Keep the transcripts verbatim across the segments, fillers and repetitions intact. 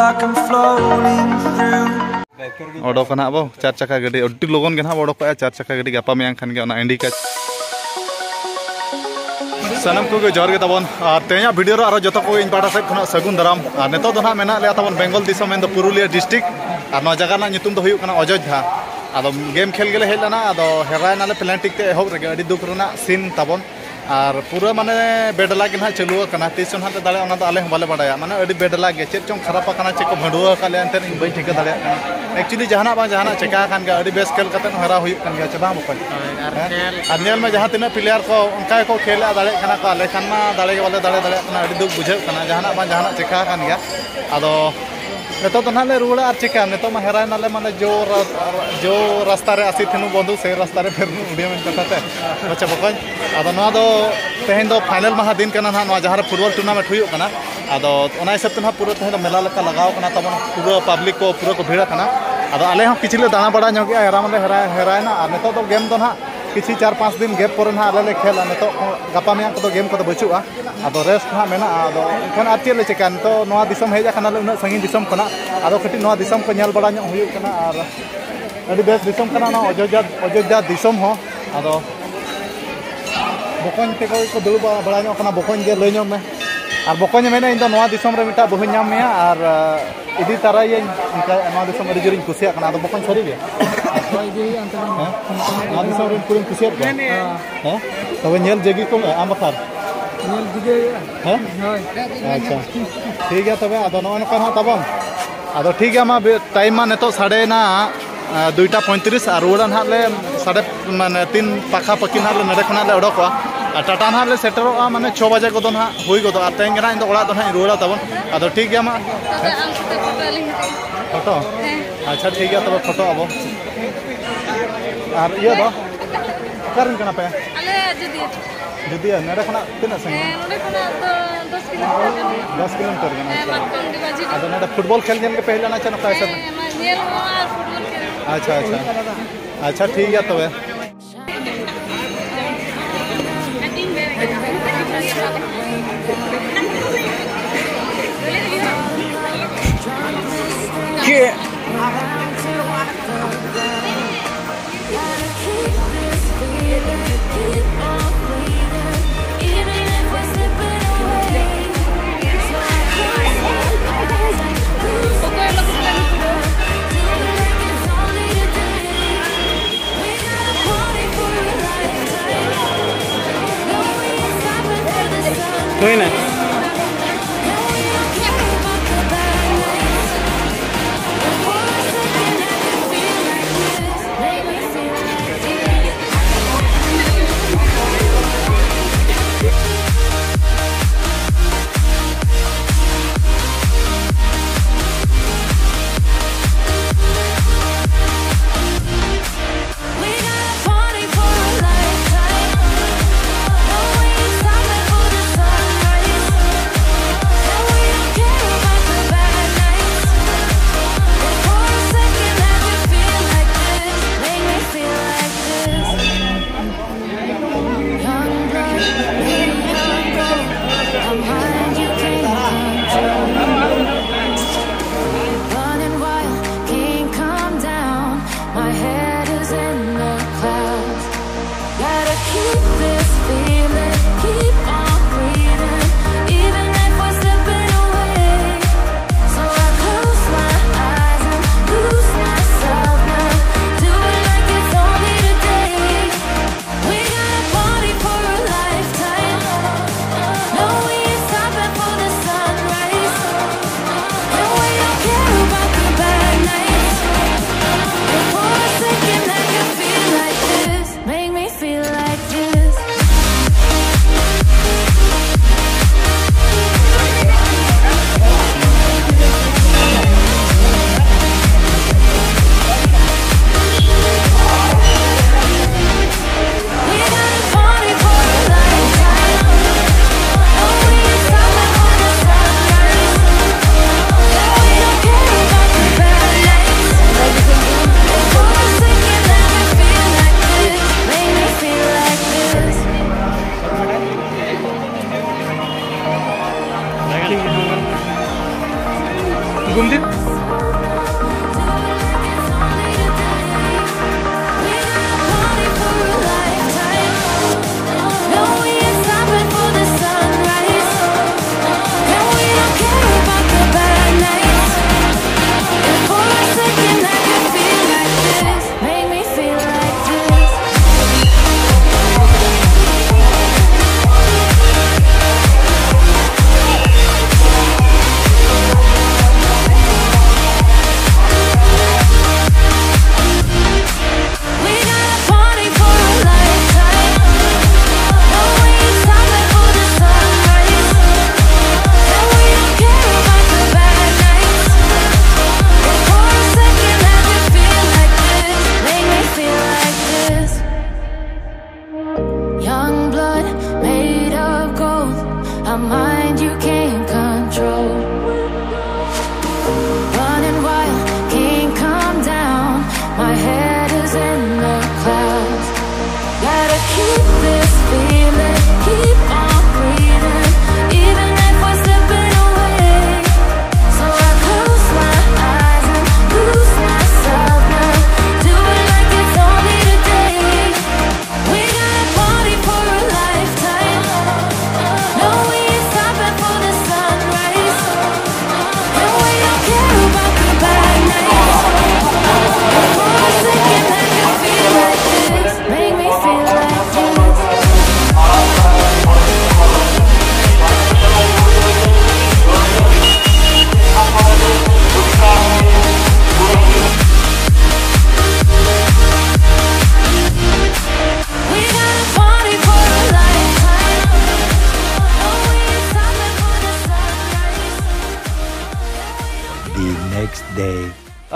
Like I'm floating through. ᱚᱰᱚᱠ ᱱᱟᱦᱟᱜ ᱵᱚ ᱪᱟᱨ ᱪᱟᱠᱟ ᱜᱟᱹᱰᱤ, ᱟᱹᱰᱤ ᱞᱚᱜᱚᱱ ᱜᱮ ᱱᱟᱦᱟᱜ ᱵᱚ ᱚᱰᱚᱠᱚᱜᱼᱟ ᱪᱟᱨ ᱪᱟᱠᱟ ᱜᱟᱹᱰᱤ, ᱜᱟᱯᱟ ᱢᱮᱭᱟᱝ ᱠᱷᱟᱱ ᱜᱮ ᱚᱱᱟ ᱤᱱᱰᱤᱠᱟ᱾ ᱥᱟᱱᱟᱢ ᱠᱚᱜᱮ ᱡᱚᱦᱟᱨ ᱜᱮ ᱛᱟᱵᱚᱱ, ᱟᱨ ᱛᱮᱦᱮᱧᱟᱜ ᱵᱷᱤᱰᱤᱭᱳ ᱨᱮ ᱟᱨᱚ ᱡᱚᱛᱚ ᱠᱚᱜᱮ ᱤᱧ ᱯᱟᱦᱴᱟ ᱥᱮᱫ ᱠᱷᱚᱱᱟᱜ ᱥᱟᱹᱜᱩᱱ ᱫᱟᱨᱟᱢ᱾ ᱟᱨ ᱱᱤᱛᱚᱜ ᱫᱚ ᱱᱟᱦᱟᱜ ᱢᱮᱱᱟᱜ ᱞᱮᱭᱟ ᱛᱟᱵᱚᱱ ᱵᱮᱝᱜᱚᱞ ᱫᱤᱥᱚᱢ, ᱢᱮᱱᱫᱚ ᱯᱩᱨᱩᱞᱤᱭᱟᱹ ᱰᱤᱥᱴᱨᱤᱠᱴ, ᱟᱨ ᱱᱚᱣᱟ ᱡᱟᱭᱜᱟ ᱨᱮᱱᱟᱜ ᱧᱩᱛᱩᱢ ᱫᱚ ᱦᱩᱭᱩᱜ ᱠᱟᱱᱟ ᱚᱡᱳᱫᱽᱫᱷᱟ᱾ ᱟᱫᱚ ᱜᱮᱢ ᱠᱷᱮᱞ ᱜᱮᱞᱮ ᱦᱮᱡ ᱞᱮᱱᱟ, ᱟᱫᱚ ᱦᱮᱨᱟᱭᱮᱱᱟᱞᱮ ᱯᱮᱱᱟᱞᱴᱤ ᱛᱮ ᱮᱦᱚᱵ ᱨᱮᱜᱮ, ᱟᱹᱰᱤ ᱫᱩᱠ ᱨᱮᱱᱟᱜ ᱥᱤᱱ ᱛᱟᱵᱚᱱ᱾ ᱟᱨ ᱯᱩᱨᱟᱹ ᱢᱟᱱᱮ ᱵᱮᱰᱞᱟ ᱜᱮ ᱱᱟᱦᱟᱜ ᱪᱟᱹᱞᱩ ᱟᱠᱟᱱᱟ, ᱛᱤᱥ ᱪᱚ ᱱᱟᱦᱟᱜ ᱞᱮ ᱫᱟᱲᱮᱭᱟᱜᱼᱟ ᱚᱱᱟ ᱫᱚ ᱟᱞᱮ ᱦᱚᱸ ᱵᱟᱞᱮ ᱵᱟᱲᱟᱭᱟ, ᱢᱟᱱᱮ ᱟᱹᱰᱤ ᱵᱮᱰᱞᱟ ᱜᱮ, ᱪᱮᱫ ᱪᱚᱝ ᱠᱷᱟᱨᱟᱯ ᱟᱠᱟᱱᱟ, ᱪᱮᱫ ᱠᱚ ᱵᱷᱟᱹᱰᱩᱣᱟᱹ ᱟᱠᱟᱫ ᱞᱮᱭᱟ ᱮᱱᱛᱮᱫ ᱤᱧ ᱵᱟᱹᱧ ᱴᱷᱤᱠᱟᱹ ᱫᱟᱲᱮᱭᱟᱜ ᱠᱟᱱᱟ᱾ ᱮᱠᱪᱩᱭᱮᱞᱤ ᱡᱟᱦᱟᱱᱟᱜ ᱵᱟᱝ ᱡᱟᱦᱟᱱᱟᱜ ᱪᱮᱠᱟ ᱟᱠᱟᱱ ᱜᱮᱭᱟ, ᱟᱹᱰᱤ ᱵᱮᱥ ᱠᱷᱮᱞ ᱠᱟᱛᱮᱫ ᱦᱚᱸ ᱦᱮᱨᱟᱣ ᱦᱩᱭᱩᱜ ᱠᱟᱱ ᱜᱮᱭᱟ, ᱪᱮ ᱵᱟᱝ ᱵᱚᱠᱚᱧ? ᱦᱳᱭ, ᱟᱨ ᱦᱮᱸ? ᱠᱷᱮᱞ ᱟᱨ ᱧᱮᱞ ᱢᱮ ᱡᱟᱦᱟᱸ ᱛᱤᱱᱟᱹᱜ ᱯᱞᱮᱭᱟᱨ ᱠᱚ ᱚᱱᱠᱟ ᱜᱮᱠᱚ ᱠᱷᱮᱞᱮᱜᱼᱟ, ᱫᱟᱲᱮᱭᱟᱜ ᱠᱟᱱᱟ ᱠᱚ, ᱟᱞᱮ ᱠᱷᱟᱱ ᱢᱟ ᱫᱟᱲᱮ ᱜᱮ ᱵᱟᱞᱮ ᱫᱟᱲᱮ ᱫᱟᱲᱮᱭᱟᱜ ᱠᱟᱱᱟ, ᱟᱹᱰᱤ ᱫᱩᱠ ᱵᱩᱡᱷᱟᱹᱜ ᱠᱟᱱᱟ, ᱡᱟᱦᱟᱱᱟᱜ ᱵᱟᱝ ᱡᱟᱦᱟᱱᱟᱜ ᱪᱮᱠᱟ ᱟᱠᱟᱱ ᱜᱮᱭᱟ᱾ ᱟᱫᱚ ᱱᱤᱛᱚᱜ ᱫᱚ ᱱᱟᱦᱟᱜ ᱞᱮ ᱨᱩᱣᱟᱹᱲᱟ, ᱟᱨ ᱪᱮᱠᱟ ᱱᱤᱛᱚᱜ ᱢᱟ ᱦᱮᱨᱟᱭᱮᱱᱟᱞᱮ, ᱢᱟᱱᱮ ᱡᱳ ᱨᱟ-, ᱡᱳ ᱨᱟᱥᱛᱟ ᱨᱮ ᱟᱥᱤ ᱛᱷᱤᱱᱩ ᱵᱚᱱᱫᱷᱩ, ᱥᱮ ᱨᱟᱥᱛᱟ ᱨᱮ ᱯᱷᱮᱨ ᱩᱰᱤᱭᱟ ᱢᱮᱱ ᱠᱟᱛᱷᱟ ᱛᱮ᱾ ᱟᱪᱪᱷᱟ ᱵᱚᱠᱚᱧ, ᱟᱫᱚ ᱱᱚᱣᱟ ᱫᱚ ᱛᱮᱦᱮᱧ ᱫᱚ ᱯᱷᱟᱭᱱᱮᱞ ᱢᱟᱦᱟ ᱫᱤᱱ ᱠᱟᱱᱟ ᱱᱟᱦᱟᱜ, ᱱᱚᱣᱟ ᱡᱟᱦᱟᱸ ᱨᱮ ᱯᱷᱩᱴᱵᱚᱞ ᱴᱩᱨᱱᱟᱢᱮᱱᱴ ᱦᱩᱭᱩᱜ ᱠᱟᱱᱟ᱾ ᱟᱫᱚ ᱚᱱᱟ ᱦᱤᱥᱟᱹᱵ ᱛᱮ ᱱᱟᱦᱟᱜ ᱯᱩᱨᱟᱹ ᱛᱮᱦᱮᱧ ᱫᱚ ᱢᱮᱞᱟ ᱞᱮᱠᱟ ᱞᱟᱜᱟᱣ ᱠᱟᱱᱟ ᱛᱟᱵᱚᱱ, ᱯᱩᱨᱟᱹ ᱯᱟᱵᱽᱞᱤᱠ ᱠᱚ ᱯᱩᱨᱟᱹ ᱠᱚ ᱵᱷᱤᱲ ᱟᱠᱟᱱᱟ᱾ ᱟᱫᱚ ᱟᱞᱮ ᱦᱚᱸ ᱠᱤᱪᱷᱩ ᱞᱮ ᱫᱟᱬᱟ ᱵᱟᱲᱟ ᱧᱚᱜᱮᱜᱼᱟ, ᱦᱮᱨᱟ ᱢᱟᱞᱮ ᱦᱮᱨᱟ-, ᱦᱮᱨᱟᱭᱮᱱᱟ, ᱟᱨ ᱱᱤᱛᱚᱜ ᱫᱚ ᱜᱮᱢ ᱫᱚ ᱱᱟᱦᱟᱜ ᱠᱤᱪᱷᱩ ᱪᱟᱨ ᱯᱟᱸᱪ ᱫᱤᱱ ᱜᱮᱯ ᱯᱚᱨᱮ ᱱᱟᱦᱟᱜ ᱟᱞᱮ ᱞᱮ ᱠᱷᱮᱞᱟ᱾ ᱱᱤᱛᱚᱜ ᱠᱚ, ᱜᱟᱯᱟ ᱢᱮᱭᱟᱝ ᱠᱚᱫᱚ ᱜᱮᱢ ᱠᱚᱫᱚ ᱵᱟᱹᱪᱩᱜᱼᱟ, ᱟᱫᱚ ᱨᱮᱥᱴ ᱱᱟᱦᱟᱜ ᱢᱮᱱᱟᱜᱼᱟ᱾ ᱟᱫᱚ ᱮᱱᱠᱷᱟᱱ ᱟᱨ ᱪᱮᱫ ᱞᱮ ᱪᱮᱠᱟᱭᱟ, ᱱᱤᱛᱚᱜ ᱱᱚᱣᱟ ᱫᱤᱥᱚᱢ ᱦᱮᱡ ᱟᱠᱟᱱᱟᱞᱮ ᱩᱱᱟᱹᱜ ᱥᱟᱺᱜᱤᱧ ᱫᱤᱥᱚᱢ ᱠᱷᱚᱱᱟᱜ, ᱟᱫᱚ ᱠᱟᱹᱴᱤᱡ ᱱᱚᱣᱟ ᱫᱤᱥᱚᱢ ᱠᱚ ᱧᱮᱞ ᱵᱟᱲᱟ ᱧᱚᱜ ᱦᱩᱭᱩᱜ ᱠᱟᱱᱟ᱾ ᱟᱨ ᱟᱹᱰᱤ ᱵᱮᱥ ᱫᱤᱥᱚᱢ ᱠᱟᱱᱟ ᱱᱚᱣᱟ ᱚᱡᱳᱫᱽᱫᱷᱟ, ᱚᱡᱳᱫᱽᱫᱷᱟ ᱫᱤᱥᱚᱢ ᱦᱚᱸ᱾ ᱟᱫᱚ ᱵᱚᱠᱚᱧ ᱛᱮᱠᱚ ᱠᱚ ᱫᱩᱲᱩᱵ ᱵᱟᱲᱟ ᱧᱚᱜ ᱠᱟᱱᱟ, ᱵᱚᱠᱚᱧ ᱜᱮ ᱞᱟᱹᱭ ᱧᱚᱜ ᱢᱮ᱾ ᱟᱨ ᱵᱚᱠᱚᱧᱮ ᱢᱮᱱᱟ, "ᱤᱧ ᱫᱚ ᱱᱚᱣᱟ ᱫᱤᱥᱚᱢ ᱨᱮ ᱢᱤᱫᱴᱟᱝ ᱵᱟᱹᱦᱩᱧ ᱧᱟᱢ ᱢᱮᱭᱟ, ᱟᱨ, ᱟᱸ, ᱤᱫᱤ ᱛᱟᱨᱟᱭᱟᱹᱧ, ᱚᱱᱠᱟ ᱱᱚᱣᱟ ᱫᱤᱥᱚᱢ ᱟᱹᱰᱤ ᱡᱳᱨᱤᱧ ᱠᱩᱥᱤᱭᱟᱜ ᱠᱟᱱᱟ᱾" ᱟᱫᱚ ᱵᱚᱠᱚᱧ ᱥᱟᱹᱨᱤ ᱜᱮ? ᱦᱮᱸ? ᱱᱚᱣᱟ ᱫᱤᱥᱚᱢ ᱨᱮᱱ ᱠᱩᱲᱤᱢ ᱠᱩᱥᱤᱭᱟᱫ ᱠᱚᱣᱟ? ᱦᱮᱸ? ᱛᱚᱵᱮ ᱧᱮᱞ ᱡᱟᱹᱜᱤ ᱠᱚᱢ ᱟᱢ ᱵᱟᱠᱷᱟᱨ᱾ ᱧᱮᱞ ᱵᱤᱰᱟᱹᱣ ᱦᱩᱭᱩᱜᱼᱟ᱾ ᱦᱮᱸ? ᱦᱳᱭ᱾ ᱟᱪᱪᱷᱟ᱾ ᱴᱷᱤᱠ ᱜᱮᱭᱟ ᱛᱚᱵᱮ, ᱟᱫᱚ ᱱᱚᱜᱼᱚᱭ ᱱᱚᱝᱠᱟ ᱱᱟᱦᱟᱜ ᱛᱟᱵᱚᱱ᱾ ᱟᱫᱚ ᱴᱷᱤᱠ ᱜᱮᱭᱟ, ᱢᱟ ᱵᱮ-, ᱴᱟᱭᱤᱢ ᱢᱟ ᱱᱤᱛᱚᱜ ᱥᱟᱰᱮᱭᱮᱱᱟ, ᱟᱸ, ᱫᱩᱭᱴᱟ ᱯᱚᱸᱭᱛᱨᱤᱥ, ᱟᱨ ᱨᱩᱣᱟᱹᱲᱟ ᱱᱟᱦᱟᱜ ᱞᱮ ᱥᱟᱰᱮ, ᱢᱟᱱᱮ ᱛᱤᱱ ᱯᱟᱠᱷᱟ ᱯᱟᱹᱠᱤ ᱱᱟᱦᱟᱜ ᱞᱮ ᱱᱚᱰᱮ ᱠᱷᱚᱱᱟᱜ ᱞᱮ ᱚᱰᱚᱠᱚᱜᱼᱟ᱾ ᱟᱨ ᱴᱟᱴᱟ ᱱᱟᱦᱟᱜ ᱞᱮ ᱥᱮᱴᱮᱨᱚᱜᱼᱟ, ᱢᱟᱱᱮ ᱪᱷᱚ ᱵᱟᱡᱮ ᱠᱚᱫᱚ ᱱᱟᱦᱟᱜ ᱦᱩᱭ ᱜᱚᱫᱚᱜᱼᱟ᱾ ᱟᱨ ᱛᱮᱦᱮᱧ ᱜᱮ ᱱᱟᱦᱟᱜ ᱤᱧ ᱫᱚ ᱚᱲᱟᱜ ᱫᱚ ᱱᱟᱦᱟᱜ ᱤᱧ ᱨᱩᱣᱟᱹᱲᱟ ᱛᱟᱵᱚᱱ᱾ ᱟᱫᱚ ᱴᱷᱤᱠ ᱜᱮᱭᱟ ᱢᱟ᱾ ᱫᱟᱫᱟ, ᱟᱢ ᱥᱟᱛᱮ ᱯᱷᱳᱴᱳ ᱟᱹᱞᱤᱧ ᱦᱟᱛᱟᱣᱟ᱾ ᱯᱷᱳᱴᱳ? ᱦᱮᱸ᱾ ᱟᱪᱪᱷᱟ, ᱴᱷᱤᱠ ᱜᱮᱭᱟ, ᱛᱚᱵᱮ ᱯᱷᱳᱴᱳ ᱟᱵᱚ᱾ ᱟᱨ ᱤᱭᱟᱹ ᱫᱚ? ᱚᱠᱟᱨᱮᱱ ᱠᱟᱱᱟ ᱯᱮ? ᱟᱞᱮ ᱟᱡᱚᱫᱤᱭᱟᱹ᱾ ᱟᱡᱚᱫᱤᱭᱟᱹ, ᱱᱚᱰᱮ ᱠᱷᱚᱱᱟᱜ ᱛᱤᱱᱟᱹᱜ ᱥᱟᱺᱜᱤᱧᱟ? ᱦᱮᱸ, ᱱᱚᱰᱮ ᱠᱷᱚᱱᱟᱜ ᱫᱚ ᱫᱚᱥ ᱠᱤᱞᱳᱢᱤᱴᱟᱨ ᱜᱟᱱ ᱦᱩᱭᱩᱜᱼᱟ᱾ ᱫᱚᱥ ᱠᱤᱞᱳᱢᱤᱴᱟᱨ ᱜᱟᱱ, ᱦᱮᱸ, ᱟᱪᱪᱷᱟ᱾ ᱢᱟᱛᱠᱚᱢ ᱰᱤ ᱢᱟᱹᱡᱷᱤ ᱰᱤ᱾ ᱟᱫᱚ ᱱᱚᱰᱮ ᱯᱷᱩᱴᱵᱚᱞ ᱠᱷᱮᱞ ᱧᱮᱞ ᱜᱮᱯᱮ ᱦᱮᱡ ᱞᱮᱱᱟ ᱥᱮ ᱱᱚᱝᱠᱟ ᱦᱤᱥᱟᱹᱵ? ᱦᱮᱸ, ᱢᱟ ᱧᱮᱞ ᱦᱚᱸ ᱟᱨ ᱯᱷᱩᱴᱵᱚᱞ ᱠᱷᱮᱞ ᱦᱚᱸ᱾ ᱟᱪᱪᱷᱟ, ᱟᱪᱪᱷᱟ᱾ ᱟᱪᱪᱷᱟ, ᱴᱷᱤᱠ ᱜᱮᱭᱟ ᱛᱚᱵᱮ᱾ Shit. ᱦᱩᱭᱱᱟ᱾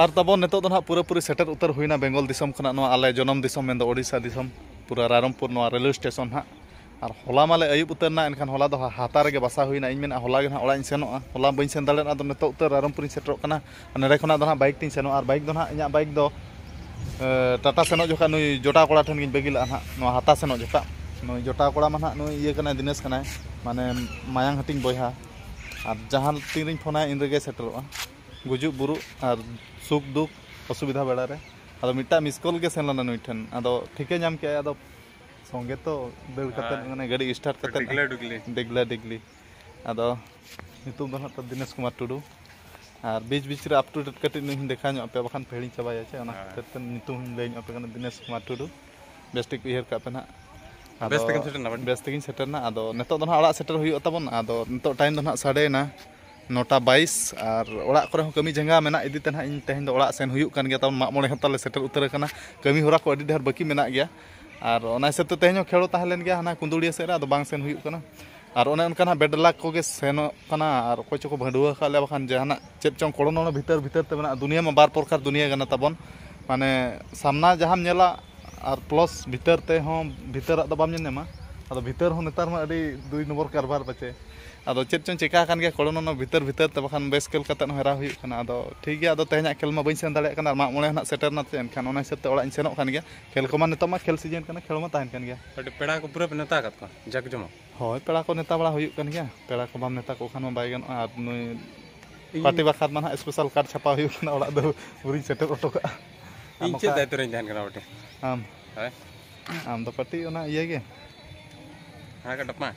ᱟᱨ ᱛᱟᱵᱚᱱ ᱱᱤᱛᱚᱜ ᱫᱚ ᱱᱟᱦᱟᱜ ᱯᱩᱨᱟᱹᱯᱩᱨᱤ ᱥᱮᱴᱮᱨ ᱩᱛᱟᱹᱨ ᱦᱩᱭᱱᱟ ᱵᱮᱝᱜᱚᱞ ᱫᱤᱥᱚᱢ ᱠᱷᱚᱱᱟᱜ ᱱᱚᱣᱟ ᱟᱞᱮ ᱡᱚᱱᱚᱢ ᱫᱤᱥᱚᱢ, ᱢᱮᱱᱫᱚ ᱳᱰᱤᱥᱟ ᱫᱤᱥᱚᱢ, ᱯᱩᱨᱟᱹ ᱨᱟᱭᱨᱚᱝᱯᱩᱨ ᱱᱚᱣᱟ ᱨᱮᱞᱣᱮ ᱥᱴᱮᱥᱚᱱ ᱦᱟᱸᱜ᱾ ᱟᱨ ᱦᱚᱞᱟ ᱢᱟᱞᱮ ᱟᱹᱭᱩᱵ ᱩᱛᱟᱹᱨ ᱮᱱᱟ, ᱮᱱᱠᱷᱟᱱ ᱦᱚᱞᱟ ᱫᱚ ᱦᱟ-, ᱦᱟᱛᱟ ᱨᱮᱜᱮ ᱵᱟᱥᱟ ᱦᱩᱭᱱᱟ᱾ ᱤᱧ ᱢᱮᱱᱟ ᱦᱚᱞᱟ ᱜᱮ ᱱᱟᱦᱟᱜ ᱚᱲᱟᱜ ᱤᱧ ᱥᱮᱱᱚᱜᱼᱟ, ᱦᱚᱞᱟ ᱵᱟᱹᱧ ᱥᱮᱱ ᱫᱟᱲᱮᱭᱟᱫᱟ᱾ ᱟᱫᱚ ᱱᱤᱛᱚᱜ ᱩᱛᱟᱹᱨ ᱨᱟᱭᱨᱚᱝᱯᱩᱨᱤᱧ ᱥᱮᱴᱮᱨᱚᱜ ᱠᱟᱱᱟ᱾ ᱟᱨ ᱱᱚᱸᱰᱮ ᱠᱷᱚᱱᱟᱜ ᱫᱚ ᱱᱟᱦᱟᱜ ᱵᱟᱭᱤᱠ ᱛᱤᱧ ᱥᱮᱱᱚᱜᱼᱟ, ᱟᱨ ᱵᱟᱭᱤᱠ ᱫᱚ ᱱᱟᱦᱟᱜ ᱤᱧᱟᱹᱜ ᱵᱟᱭᱤᱠ ᱫᱚ, ᱮ, ᱴᱟᱴᱟ ᱥᱮᱱᱚᱜ ᱡᱚᱠᱷᱟᱜ ᱱᱩᱭ ᱡᱚᱴᱟᱣ ᱠᱚᱲᱟ ᱴᱷᱮᱱ ᱜᱤᱧ ᱵᱟᱹᱜᱤ ᱞᱟᱜᱼᱟ ᱱᱟᱦᱟᱜ, ᱱᱚᱣᱟ ᱦᱟᱛᱟ ᱥᱮᱱᱚᱜ ᱡᱚᱠᱷᱟᱜ᱾ ᱱᱩᱭ ᱡᱚᱴᱟᱣ ᱠᱚᱲᱟ ᱢᱟ ᱱᱟᱦᱟᱜ ᱱᱩᱭ ᱤᱭᱟᱹ ᱠᱟᱱᱟᱭ, ᱫᱤᱱᱮᱥ ᱠᱟᱱᱟᱭ, ᱢᱟᱱᱮ ᱢᱟᱭᱟᱝ ᱦᱟᱹᱴᱤᱧ ᱵᱚᱭᱦᱟ᱾ ᱟᱨ ᱡᱟᱦᱟᱸ ᱛᱤᱱ ᱨᱤᱧ ᱯᱷᱳᱱᱟᱭᱟ ᱤᱱ ᱨᱮᱜᱮ ᱥᱮᱴᱮᱨᱚᱜᱼᱟ, ᱜᱩᱡᱩᱜ ᱵᱩᱨᱩᱜ ᱟᱨ ᱥᱩᱠ ᱫᱩᱠ ᱚᱥᱩᱵᱤᱫᱷᱟ ᱵᱮᱲᱟ ᱨᱮ᱾ ᱟᱫᱚ ᱢᱤᱫᱴᱟᱝ ᱢᱤᱥ ᱠᱚᱞ ᱜᱮ ᱥᱮᱱ ᱞᱮᱱᱟ ᱱᱩᱭ ᱴᱷᱮᱱ, ᱟᱫᱚ ᱴᱷᱤᱠᱟᱹ ᱧᱟᱢ ᱠᱮᱜᱼᱟᱭ᱾ ᱟᱫᱚ ᱥᱚᱸᱜᱮ ᱛᱚ ᱫᱟᱹᱲ ᱠᱟᱛᱮᱫ, ᱦᱮᱸ᱾ ᱢᱟᱱᱮ ᱜᱟᱹᱰᱤ ᱥᱴᱟᱨᱴ ᱠᱟᱛᱮᱫ ᱰᱤᱜᱽᱞᱟᱹ ᱰᱤᱜᱽᱞᱤ᱾ ᱰᱮᱜᱽᱞᱟ ᱰᱮᱜᱽᱞᱤ᱾ ᱟᱫᱚ ᱧᱩᱛᱩᱢ ᱫᱚ ᱱᱟᱦᱟᱜ ᱛᱚ ᱫᱤᱱᱮᱥ ᱠᱩᱢᱟᱨ ᱴᱩᱰᱩ᱾ ᱟᱨ ᱵᱤᱪ ᱵᱤᱪ ᱨᱮ ᱟᱯ ᱴᱩ ᱰᱮᱴ ᱠᱟᱹᱴᱤᱡ ᱱᱩᱭ ᱦᱚᱸᱧ ᱫᱮᱠᱷᱟᱣ ᱧᱚᱜ ᱟᱯᱮᱭᱟ, ᱵᱟᱠᱷᱟᱱ ᱯᱮ ᱦᱤᱲᱤᱧ ᱪᱟᱵᱟᱭᱟ ᱪᱮ, ᱚᱱᱟ ᱦᱮᱸ᱾ ᱠᱷᱟᱹᱛᱤᱨ ᱛᱮ ᱧᱩᱛᱩᱢ ᱦᱚᱸᱧ ᱞᱟᱹᱭ ᱧᱚᱜ ᱟᱯᱮ ᱠᱟᱱᱟ, ᱫᱤᱱᱮᱥ ᱠᱩᱢᱟᱨ ᱴᱩᱰᱩ᱾ ᱵᱮᱥ ᱴᱷᱤᱠ ᱩᱭᱦᱟᱹᱨ ᱠᱟᱜ ᱯᱮ ᱱᱟᱦᱟᱜ᱾ ᱟᱫᱚ ᱵᱮᱥ ᱛᱮᱜᱮᱢ ᱥᱮᱴᱮᱨ ᱮᱱᱟ, ᱵᱟᱹᱴᱤ? ᱵᱮᱥ ᱛᱮᱜᱮᱧ ᱥᱮᱴᱮᱨ ᱮᱱᱟ᱾ ᱟᱫᱚ ᱱᱤᱛᱚᱜ ᱫᱚ ᱱᱟᱦᱟᱜ ᱚᱲᱟᱜ ᱥᱮᱴᱮᱨ ᱦᱩᱭᱩᱜ ᱛᱟᱵᱚᱱ᱾ ᱟᱫᱚ ᱱᱤᱛᱚᱜ ᱴᱟᱭᱤᱢ ᱫᱚ ᱱᱟᱦᱟᱜ ᱥᱟᱰᱮᱭᱮᱱᱟ ᱱᱚᱴᱟ ᱵᱟᱭᱤᱥ, ᱟᱨ ᱚᱲᱟᱜ ᱠᱚᱨᱮ ᱦᱚᱸ ᱠᱟᱹᱢᱤ ᱡᱟᱸᱜᱟ ᱢᱮᱱᱟᱜ ᱤᱫᱤ ᱛᱮ ᱱᱟᱦᱟᱜ ᱤᱧ ᱛᱮᱦᱮᱧ ᱫᱚ ᱚᱲᱟᱜ ᱥᱮᱱ ᱦᱩᱭᱩᱜ ᱠᱟᱱ ᱜᱮᱭᱟ᱾ ᱛᱟᱵᱚᱱ ᱢᱟᱜ ᱢᱚᱬᱮ ᱦᱚᱸ ᱛᱟᱞᱮ ᱥᱮᱴᱮᱨ ᱩᱛᱟᱹᱨ ᱟᱠᱟᱱᱟ, ᱠᱟᱹᱢᱤ ᱦᱚᱨᱟ ᱠᱚ ᱟᱹᱰᱤ ᱰᱷᱮᱨ ᱵᱟᱹᱠᱤ ᱢᱮᱱᱟᱜ ᱜᱮᱭᱟ᱾ ᱟᱨ ᱚᱱᱟ ᱦᱤᱥᱟᱹᱵ ᱛᱮ ᱛᱮᱦᱮᱧ ᱦᱚᱸ ᱠᱷᱮᱲᱚ ᱛᱟᱦᱮᱸ ᱞᱮᱱ ᱜᱮᱭᱟ ᱦᱟᱱᱟ ᱠᱩᱸᱫᱩᱲᱤᱭᱟᱹ ᱥᱮᱫ ᱨᱮ, ᱟᱫᱚ ᱵᱟᱝ ᱥᱮᱱ ᱦᱩᱭᱩᱜ ᱠᱟᱱᱟ᱾ ᱟᱨ ᱚᱱᱮ ᱚᱱᱠᱟ ᱱᱟᱦᱟᱜ ᱵᱮᱰ ᱞᱟᱠ ᱠᱚᱜᱮ ᱥᱮᱱᱚᱜ ᱠᱟᱱᱟ, ᱟᱨ ᱚᱠᱚᱭ ᱪᱚᱠᱚ ᱵᱷᱟᱹᱰᱩᱣᱟᱹ ᱟᱠᱟᱫ ᱞᱮᱭᱟ, ᱵᱟᱠᱷᱟᱱ ᱡᱟᱦᱟᱱᱟᱜ ᱪᱮᱫ ᱪᱚᱝ ᱠᱚᱲᱚ ᱱᱚᱲᱚ ᱵᱷᱤᱛᱟᱹᱨ ᱵᱷᱤᱛᱟᱹᱨ ᱛᱮ ᱢᱮᱱᱟᱜᱼᱟ᱾ ᱫᱩᱱᱤᱭᱟᱹ ᱢᱟ ᱵᱟᱨ ᱯᱨᱚᱠᱟᱨ ᱫᱩᱱᱤᱭᱟᱹ ᱠᱟᱱᱟ ᱛᱟᱵᱚᱱ, ᱢᱟᱱᱮ ᱥᱟᱢᱱᱟ ᱡᱟᱦᱟᱸᱢ ᱧᱮᱞᱟ ᱟᱨ ᱯᱞᱟᱥ ᱵᱷᱤᱛᱟᱹᱨ ᱛᱮᱦᱚᱸ, ᱵᱷᱤᱛᱟᱹᱨᱟᱜ ᱫᱚ ᱵᱟᱢ ᱧᱮᱞ ᱧᱟᱢᱟ᱾ ᱟᱫᱚ ᱵᱷᱤᱛᱟᱹᱨ ᱦᱚᱸ ᱱᱮᱛᱟᱨ ᱢᱟ ᱟᱹᱰᱤ ᱫᱩᱭ ᱱᱚᱢᱵᱚᱨ ᱠᱟᱨᱵᱟᱨ ᱯᱟᱪᱮ᱾ ᱟᱫᱚ ᱪᱮᱫ ᱪᱚᱝ ᱪᱮᱠᱟ ᱟᱠᱟᱱ ᱜᱮᱭᱟ ᱠᱚᱲᱚ ᱱᱚᱲᱚ ᱵᱷᱤᱛᱟᱹᱨ ᱵᱷᱤᱛᱟᱹᱨ ᱛᱮ, ᱵᱟᱠᱷᱟᱱ ᱵᱮᱥ ᱠᱷᱮᱞ ᱠᱟᱛᱮᱫ ᱦᱚᱸ ᱦᱮᱨᱟᱣ ᱦᱩᱭᱩᱜ ᱠᱟᱱᱟ᱾ ᱟᱫᱚ ᱴᱷᱤᱠ ᱜᱮᱭᱟ, ᱟᱫᱚ ᱛᱮᱦᱮᱧᱟᱜ ᱠᱷᱮᱞ ᱢᱟ ᱵᱟᱹᱧ ᱥᱮᱱ ᱫᱟᱲᱮᱭᱟᱜ ᱠᱟᱱᱟ, ᱟᱨ ᱢᱟᱜ ᱢᱚᱬᱮ ᱦᱚᱸ ᱱᱟᱜ ᱥᱮᱴᱮᱨ ᱱᱟ ᱪᱮ, ᱮᱱᱠᱷᱟᱱ ᱚᱱᱟ ᱦᱤᱥᱟᱹᱵ ᱛᱮ ᱚᱲᱟᱜ ᱤᱧ ᱥᱮᱱᱚᱜ ᱠᱟᱱ ᱜᱮᱭᱟ᱾ ᱠᱷᱮᱞ ᱠᱚᱢᱟ ᱱᱤᱛᱚᱜ ᱢᱟ ᱠᱷᱮᱞ ᱥᱤᱡᱤᱱ ᱠᱟᱱᱟ, ᱠᱷᱮᱞ ᱢᱟ ᱛᱟᱦᱮᱱ ᱠᱟᱱ ᱜᱮᱭᱟ᱾ ᱟᱹᱰᱤ ᱯᱮᱲᱟ ᱠᱚ ᱯᱩᱨᱟᱹ ᱯᱮ ᱱᱮᱣᱛᱟ ᱟᱠᱟᱫ ᱠᱚᱣᱟ ᱡᱟᱠ ᱡᱚᱢᱚᱠ? ᱦᱳᱭ, ᱯᱮᱲᱟ ᱠᱚ ᱱᱮᱣᱛᱟ ᱵᱟᱲᱟ ᱦᱩᱭᱩᱜ ᱠᱟᱱ ᱜᱮᱭᱟ᱾ ᱯᱮᱲᱟ ᱠᱚ ᱵᱟᱢ ᱱᱮᱣᱛᱟ ᱠᱚ ᱠᱷᱟᱱ ᱢᱟ ᱵᱟᱭ ᱜᱟᱱᱚᱜᱼᱟ᱾ ᱟᱨ ᱱᱩᱭ ᱤᱧ ᱯᱟᱨᱴᱤ ᱵᱟᱠᱷᱨᱟ ᱢᱟ ᱱᱟᱦᱟᱜ ᱥᱯᱮᱥᱟᱞ ᱠᱟᱨᱰ ᱪᱷᱟᱯᱟ ᱦᱩᱭᱩᱜ ᱠᱟᱱᱟ, ᱚᱲᱟᱜ ᱫᱚ ᱟᱹᱣᱨᱤᱧ ᱥᱮᱴᱮᱨ ᱦᱚᱴᱚ ᱠᱟᱜᱼᱟ᱾ ᱟᱢ ᱤᱧ ᱪᱮᱫ ᱚᱠᱟ ᱫᱟᱭᱤᱛᱛᱚ ᱨᱤᱧ ᱛᱟᱦᱮᱱ ᱠᱟᱱᱟ ᱵᱟᱴᱮ? ᱟᱢ᱾ ᱦᱳᱭ᱾ ᱟᱢ ᱫᱚ ᱯᱟᱴᱤ ᱚᱱᱟ ᱤᱭᱟᱹ ᱜᱮ᱾ ᱦᱮᱸ, ᱠᱟᱹᱴᱤᱡ ᱢᱟ᱾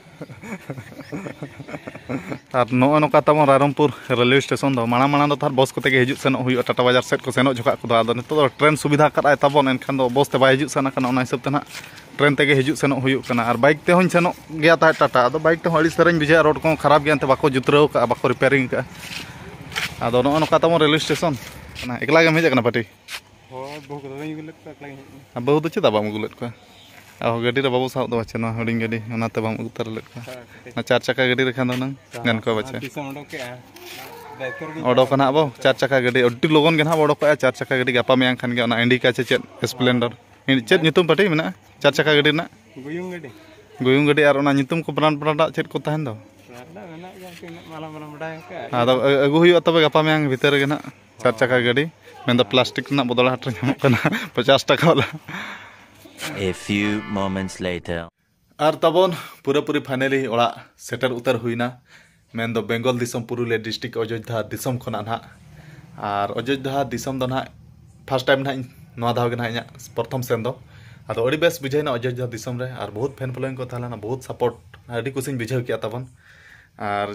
ᱟᱨ ᱱᱚᱜᱼᱚᱭ ᱱᱚᱝᱠᱟ ᱛᱟᱵᱚᱱ ᱨᱟᱭᱨᱚᱝᱯᱩᱨ ᱨᱮᱞᱣᱮ ᱥᱴᱮᱥᱚᱱ ᱫᱚ, ᱢᱟᱲᱟᱝ ᱢᱟᱲᱟᱝ ᱫᱚ ᱛᱟᱦᱮᱸᱫ ᱵᱚᱥ ᱠᱚᱛᱮ ᱜᱮ ᱦᱤᱡᱩᱜ ᱥᱮᱱᱚᱜ ᱦᱩᱭᱩᱜᱼᱟ, ᱴᱟᱴᱟ ᱵᱟᱡᱟᱨ ᱥᱮᱫ ᱠᱚ ᱥᱮᱱᱚᱜ ᱡᱚᱠᱷᱟᱜ ᱠᱚᱫᱚ᱾ ᱟᱫᱚ ᱱᱤᱛᱚᱜ ᱫᱚ ᱴᱨᱮᱱ ᱥᱩᱵᱤᱫᱷᱟ ᱟᱠᱟᱫ ᱟᱭ ᱛᱟᱵᱚᱱ, ᱮᱱᱠᱷᱟᱱ ᱫᱚ ᱵᱚᱥ ᱛᱮ ᱵᱟᱭ ᱦᱤᱡᱩᱜ ᱥᱮᱱ ᱟᱠᱟᱱᱟ, ᱚᱱᱟ ᱦᱤᱥᱟᱹᱵ ᱛᱮ ᱱᱟᱦᱟᱜ ᱴᱨᱮᱱ ᱛᱮᱜᱮ ᱦᱤᱡᱩᱜ ᱥᱮᱱᱚᱜ ᱦᱩᱭᱩᱜ ᱠᱟᱱᱟ᱾ ᱟᱨ ᱵᱟᱭᱤᱠ ᱛᱮᱦᱚᱸᱧ ᱥᱮᱱᱚᱜ ᱜᱮᱭᱟ ᱛᱟᱦᱮᱸᱫ ᱴᱟᱴᱟ, ᱟᱫᱚ ᱵᱟᱭᱤᱠ ᱛᱮᱦᱚᱸ ᱟᱹᱰᱤ ᱥᱟᱹᱨᱟᱹᱧ ᱵᱩᱡᱷᱟᱹᱣᱟ, ᱨᱳᱰ ᱠᱚᱦᱚᱸ ᱠᱷᱟᱨᱟᱯ ᱜᱮᱭᱟ, ᱮᱱᱛᱮ ᱵᱟᱠᱚ ᱡᱩᱛᱨᱟᱹᱣ ᱠᱟᱜᱼᱟ, ᱵᱟᱠᱚ ᱨᱤᱯᱮᱭᱟᱨᱤᱝ ᱠᱟᱜᱼᱟ᱾ ᱟᱫᱚ ᱱᱚᱜᱼᱚ ᱱᱚᱝᱠᱟ ᱛᱟᱵᱚᱱ ᱨᱮᱞᱣᱮ ᱥᱴᱮᱥᱚᱱ᱾ ᱚᱱᱟ ᱮᱠᱞᱟ ᱜᱮᱢ ᱦᱮᱡ ᱟᱠᱟᱱᱟ ᱯᱟᱴᱤ? ᱦᱳᱭ, ᱵᱟᱹᱦᱩ ᱠᱚᱫᱚ ᱵᱟᱹᱧ ᱟᱹᱜᱩ ᱞᱮᱫ ᱠᱚᱣᱟ, ᱮᱠᱞᱟ ᱜᱤᱧ ᱦᱮᱡ ᱟᱠᱟᱱᱟ᱾ ᱟᱨ ᱵᱟᱹᱦᱩ ᱫᱚ ᱪᱮᱫᱟᱜ ᱵᱟᱢ ᱟᱹᱜᱩ ᱞᱮᱫ ᱠᱚᱣᱟ? ᱟᱨᱦᱚᱸ ᱜᱟᱹᱰᱤ ᱨᱮ ᱵᱟᱵᱚ ᱥᱟᱦᱚᱵ ᱫᱚ ᱯᱟᱪᱮ, ᱱᱚᱣᱟ ᱦᱩᱰᱤᱧ ᱜᱟᱹᱰᱤ, ᱚᱱᱟᱛᱮ ᱵᱟᱢ ᱟᱹᱜᱩ ᱛᱟᱨᱟ ᱞᱮᱫ ᱠᱚᱣᱟ᱾ ᱦᱳᱭ, ᱠᱟᱹᱴᱤᱡ᱾ ᱚᱱᱟ ᱪᱟᱨ ᱪᱟᱠᱟ ᱜᱟᱹᱰᱤ ᱨᱮᱠᱷᱟᱱ ᱫᱚ ᱦᱩᱱᱟᱹᱝ ᱜᱟᱱ ᱠᱚᱜᱼᱟ ᱯᱟᱪᱮ᱾ ᱛᱤᱥᱮᱢ ᱩᱰᱩᱠ ᱠᱮᱜᱼᱟ? ᱚᱰᱚᱠᱟ ᱱᱟᱦᱟᱜ ᱵᱚ ᱪᱟᱨ ᱪᱟᱠᱟ ᱜᱟᱹᱰᱤ, ᱟᱹᱰᱤ ᱞᱚᱜᱚᱱ ᱜᱮ ᱱᱟᱦᱟᱜ ᱵᱚ ᱚᱰᱚᱠᱚᱜᱼᱟ ᱪᱟᱨ ᱪᱟᱠᱟ ᱜᱟᱹᱰᱤ᱾ ᱜᱟᱯᱟ ᱢᱮᱭᱟᱝ ᱠᱷᱟᱱ ᱜᱮ ᱚᱱᱟ ᱤᱱᱰᱤᱠᱟ ᱪᱮ ᱪᱮᱫ ᱥᱯᱞᱮᱱᱰᱟᱨ, ᱪᱮᱫ ᱧᱩᱛᱩᱢ ᱯᱟᱹᱴᱤ ᱢᱮᱱᱟᱜᱼᱟ ᱪᱟᱨ ᱪᱟᱠᱟ ᱜᱟᱹᱰᱤ ᱨᱮᱱᱟᱜ? ᱜᱩᱭᱩᱝ ᱜᱟᱹᱰᱤ᱾ ᱜᱩᱭᱩᱝ ᱜᱟᱹᱰᱤ᱾ ᱟᱨ ᱚᱱᱟ ᱧᱩᱛᱩᱢ ᱠᱚ ᱵᱨᱟᱱᱰ ᱵᱨᱟᱱᱰᱟᱜ ᱪᱮᱫ ᱠᱚ ᱛᱟᱦᱮᱱ ᱫᱚ? ᱵᱨᱟᱱᱰ ᱫᱚ ᱢᱮᱱᱟᱜ ᱜᱮᱭᱟ, ᱛᱤᱱᱟᱹᱜ ᱢᱟᱞᱟ ᱢᱟᱞᱟ ᱵᱟᱰᱟᱭ ᱟᱠᱟᱫ᱾ ᱟᱫᱚ ᱟᱹ- ᱟᱹᱜᱩ ᱦᱩᱭᱩᱜᱼᱟ ᱛᱚᱵᱮ ᱜᱟᱯᱟ ᱢᱮᱭᱟᱝ ᱵᱷᱤᱛᱟᱹᱨ ᱨᱮᱜᱮ ᱱᱟᱦᱟᱜ ᱪᱟᱨ ᱪᱟᱠᱟ ᱜᱟᱹᱰᱤ, ᱢᱮᱱᱫᱚ ᱯᱞᱟᱥᱴᱤᱠ ᱨᱮᱱᱟᱜ ᱵᱚᱫᱚᱞ ᱦᱟᱴ ᱨᱮ ᱧᱟᱢᱚᱜ ᱠᱟᱱᱟ ᱯᱚᱪᱟᱥ ᱴᱟᱠᱟ ᱵᱟᱞᱟ᱾ A few moments later. ᱟᱨ ᱛᱟᱵᱚᱱ ᱯᱩᱨᱟᱹᱯᱩᱨᱤ ᱯᱷᱟᱭᱱᱟᱞᱤ ᱚᱲᱟᱜ ᱥᱮᱴᱮᱨ ᱩᱛᱟᱹᱨ ᱦᱩᱭᱱᱟ, ᱢᱮᱱᱫᱚ ᱵᱮᱝᱜᱚᱞ ᱫᱤᱥᱚᱢ ᱯᱩᱨᱩᱞᱤᱭᱟᱹ ᱰᱤᱥᱴᱨᱤᱠᱴ ᱚᱡᱳᱫᱽᱫᱷᱟ ᱫᱤᱥᱚᱢ ᱠᱷᱚᱱᱟᱜ ᱱᱟᱦᱟᱜ᱾ ᱟᱨ ᱚᱡᱳᱫᱽᱫᱷᱟ ᱫᱤᱥᱚᱢ ᱫᱚ ᱱᱟᱦᱟᱜ ᱯᱷᱟᱥᱴ ᱴᱟᱭᱤᱢ ᱱᱟᱦᱟᱜ ᱤᱧ, ᱱᱚᱣᱟ ᱫᱷᱟᱣ ᱜᱮ ᱱᱟᱦᱟᱜ ᱤᱧᱟᱹᱜ ᱯᱨᱚᱛᱷᱚᱢ ᱥᱮᱱ ᱫᱚ᱾ ᱟᱫᱚ ᱟᱹᱰᱤ ᱵᱮᱥ ᱵᱩᱡᱷᱟᱹᱣᱱᱟ ᱚᱡᱳᱫᱽᱫᱷᱟ ᱫᱤᱥᱚᱢ ᱨᱮ, ᱟᱨ ᱵᱚᱦᱩᱛ ᱯᱷᱮᱱ ᱯᱷᱚᱞᱳᱭᱤᱝ ᱠᱚ ᱛᱟᱦᱮᱸ ᱞᱮᱱᱟ, ᱵᱚᱦᱩᱛ ᱥᱟᱯᱳᱨᱴ, ᱟᱹᱰᱤ ᱠᱩᱥᱤᱧ ᱵᱩᱡᱷᱟᱹᱣ ᱠᱮᱜᱼᱟ ᱛᱟᱵᱚᱱ᱾ ᱟᱨ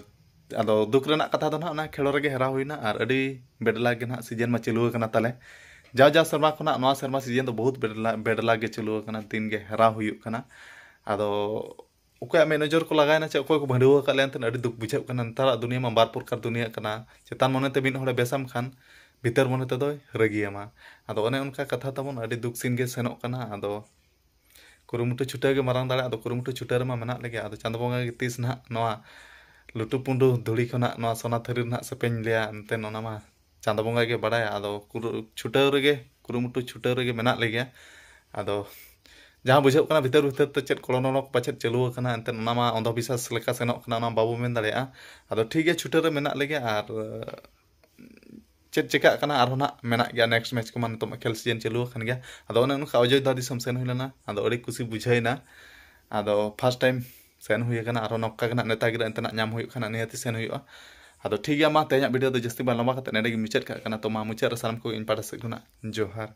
ᱟᱫᱚ ᱫᱩᱠ ᱨᱮᱱᱟᱜ ᱠᱟᱛᱷᱟ ᱫᱚ ᱱᱟᱦᱟᱜ ᱚᱱᱟ ᱠᱷᱮᱞᱳ ᱨᱮᱜᱮ ᱦᱮᱨᱟᱣ ᱦᱩᱭᱱᱟ, ᱟᱨ ᱟᱹᱰᱤ ᱵᱮᱰᱞᱟ ᱜᱮ ᱱᱟᱦᱟᱜ ᱥᱤᱡᱮᱱ ᱢᱟ ᱪᱟᱹᱞᱩ ᱟᱠᱟᱱᱟ ᱛᱟᱞᱮ᱾ ᱡᱟᱣ ᱡᱟᱣ ᱥᱮᱨᱢᱟ ᱠᱷᱚᱱᱟᱜ ᱱᱚᱣᱟ ᱥᱮᱨᱢᱟ ᱥᱤᱡᱮᱱ ᱫᱚ ᱵᱚᱦᱩᱛ ᱵᱮᱰᱞᱟ, ᱵᱮᱰᱞᱟ ᱜᱮ ᱪᱟᱹᱞᱩ ᱟᱠᱟᱱᱟ, ᱫᱤᱱ ᱜᱮ ᱦᱮᱨᱟᱣ ᱦᱩᱭᱩᱜ ᱠᱟᱱᱟ᱾ ᱟᱫᱚ ᱚᱠᱚᱭᱟᱜ ᱢᱮᱫ ᱱᱚᱡᱚᱨ ᱠᱚ ᱞᱟᱜᱟᱣᱮᱱᱟ ᱪᱮ ᱚᱠᱚᱭ ᱠᱚ ᱵᱷᱟᱺᱰᱩᱣᱟᱹ ᱟᱠᱟᱫ ᱞᱮᱭᱟ ᱮᱱᱛᱮᱫ ᱟᱹᱰᱤ ᱫᱩᱠ ᱵᱩᱡᱷᱟᱹᱜ ᱠᱟᱱᱟ᱾ ᱱᱮᱛᱟᱨᱟᱜ ᱫᱩᱱᱤᱭᱟᱹ ᱢᱟ ᱵᱟᱨ ᱯᱨᱚᱠᱟᱨ ᱫᱩᱱᱤᱭᱟᱹ ᱠᱟᱱᱟ, ᱪᱮᱛᱟᱱ ᱢᱚᱱᱮᱛᱮ ᱢᱤᱫ ᱦᱚᱲᱮ ᱵᱮᱥᱟᱢ ᱠᱷᱟᱱ ᱵᱷᱤᱛᱟᱹᱨ ᱢᱚᱱᱮ ᱛᱮᱫᱚᱭ ᱨᱟᱹᱜᱤᱭᱟᱢᱟ᱾ ᱟᱫᱚ ᱚᱱᱮ ᱚᱱᱠᱟ ᱠᱟᱛᱷᱟ ᱛᱟᱵᱚᱱ, ᱟᱹᱰᱤ ᱫᱩᱠ ᱥᱤᱱ ᱜᱮ ᱥᱮᱱᱚᱜ ᱠᱟᱱᱟ᱾ ᱟᱫᱚ ᱠᱩᱨᱩᱢᱩᱴᱩ ᱪᱷᱩᱴᱟᱹᱣ ᱜᱮ ᱢᱟᱨᱟᱝ ᱫᱟᱲᱮ, ᱟᱫᱚ ᱠᱩᱨᱩᱢᱩᱴᱩ ᱪᱷᱩᱴᱟᱹᱣ ᱨᱮᱢᱟ ᱢᱮᱱᱟᱜ ᱞᱮᱜᱮ᱾ ᱟᱫᱚ ᱪᱟᱸᱫᱚ ᱵᱚᱸᱜᱟ ᱜᱮ ᱛᱤᱥ ᱱᱟᱦᱟᱜ ᱱᱚᱣᱟ ᱞᱩᱴᱩ ᱯᱩᱸᱰᱩ ᱫᱷᱩᱲᱤ ᱠᱷᱚᱱᱟᱜ ᱱᱚᱣᱟ ᱥᱚᱱᱟ ᱛᱷᱟᱹᱨᱤ ᱨᱮ ᱱᱟᱦᱟᱜ ᱥᱮᱯᱮᱧ ᱞᱮᱭᱟ, ᱮᱱᱛᱮ ᱚᱱᱟ ᱢᱟ ᱪᱟᱸᱫᱚ ᱵᱚᱸᱜᱟ ᱜᱮ ᱵᱟᱲᱟᱭᱟ᱾ ᱟᱫᱚ ᱠᱩᱨᱩ-, ᱪᱷᱩᱴᱟᱹᱣ ᱨᱮᱜᱮ, ᱠᱩᱨᱩᱢᱩᱴᱩ ᱪᱷᱩᱴᱟᱹᱣ ᱨᱮᱜᱮ ᱢᱮᱱᱟᱜ ᱞᱮᱜᱮᱭᱟ᱾ ᱟᱫᱚ ᱡᱟᱦᱟᱸ ᱵᱩᱡᱷᱟᱹᱜ ᱠᱟᱱᱟ ᱵᱷᱤᱛᱟᱹᱨ ᱵᱷᱤᱛᱟᱹᱨ ᱛᱮ ᱪᱮᱫ ᱠᱚᱞᱚᱱᱚᱞᱚ ᱯᱟᱪᱮᱫ ᱪᱟᱹᱞᱩ ᱟᱠᱟᱱᱟ, ᱮᱱᱛᱮ ᱚᱱᱟ ᱢᱟ ᱚᱱᱫᱷᱚ ᱵᱤᱥᱣᱟᱥ ᱞᱮᱠᱟ ᱥᱮᱱᱚᱜ ᱠᱟᱱᱟ, ᱚᱱᱟ ᱵᱟᱵᱚ ᱢᱮᱱ ᱫᱟᱲᱮᱭᱟᱜᱼᱟ᱾ ᱟᱫᱚ ᱴᱷᱤᱠ ᱜᱮᱭᱟ, ᱪᱷᱩᱴᱟᱹᱣ ᱨᱮ ᱢᱮᱱᱟᱜ ᱞᱮᱜᱮᱭᱟ᱾ ᱟᱨ ᱪᱮᱫ ᱪᱮᱠᱟᱜ ᱠᱟᱱᱟ ᱟᱨᱦᱚᱸ ᱱᱟᱜ ᱢᱮᱱᱟᱜ ᱜᱮᱭᱟ, ᱱᱮᱠᱥᱴ ᱢᱮᱪ ᱠᱚᱢᱟ ᱱᱤᱛᱚᱜ ᱢᱟ ᱠᱷᱮᱞ ᱥᱤᱡᱮᱱ ᱪᱟᱹᱞᱩ ᱟᱠᱟᱱ ᱜᱮᱭᱟ᱾ ᱟᱫᱚ ᱚᱱᱮ ᱚᱱᱠᱟ ᱚᱡᱳᱫᱽᱫᱷᱟ ᱫᱤᱥᱚᱢ ᱥᱮᱱ ᱦᱩᱭ ᱞᱮᱱᱟ, ᱟᱫᱚ ᱟᱹᱰᱤ ᱠᱩᱥᱤ ᱵᱩᱡᱷᱟᱹᱣ ᱮᱱᱟ᱾ ᱟᱫᱚ ᱯᱷᱟᱥᱴ ᱴᱟᱭᱤᱢ ᱥᱮᱱ ᱦᱩᱭ ᱟᱠᱟᱱᱟ, ᱟᱨᱦᱚᱸ ᱱᱚᱝᱠᱟ ᱜᱮ ᱱᱟᱜ ᱱᱮᱛᱟ ᱜᱤᱫᱽᱨᱟᱹ ᱮᱱᱛᱮ ᱱᱟᱜ ᱧᱟᱢ ᱦᱩᱭᱩᱜ ᱠᱷᱟᱱ ᱱᱤᱦᱟᱹᱛᱤ ᱥᱮᱱ ᱦᱩᱭᱩᱜᱼᱟ᱾ ᱟᱫᱚ ᱴᱷᱤᱠ ᱜᱮᱭᱟ, ᱢᱟ ᱛᱮᱦᱮᱧᱟᱜ ᱵᱷᱤᱰᱤᱭᱳ ᱫᱚ ᱡᱟᱹᱥᱛᱤ ᱵᱟᱝ ᱞᱚᱢᱵᱟ ᱠᱟᱛᱮ ᱱᱚᱸᱰᱮ ᱜᱮ ᱢᱩᱪᱟᱹᱫ ᱠᱟᱜ ᱠᱟᱱᱟ᱾ ᱛᱚ ᱢᱟ ᱢᱩᱪᱟᱹᱫ ᱨᱮ ᱥᱟᱱᱟᱢ ᱠᱚᱜᱮ ᱤᱧ ᱯᱟᱦᱴᱟ ᱥᱮᱫ ᱠᱷᱚᱱᱟᱜ ᱡᱚᱦᱟᱨ᱾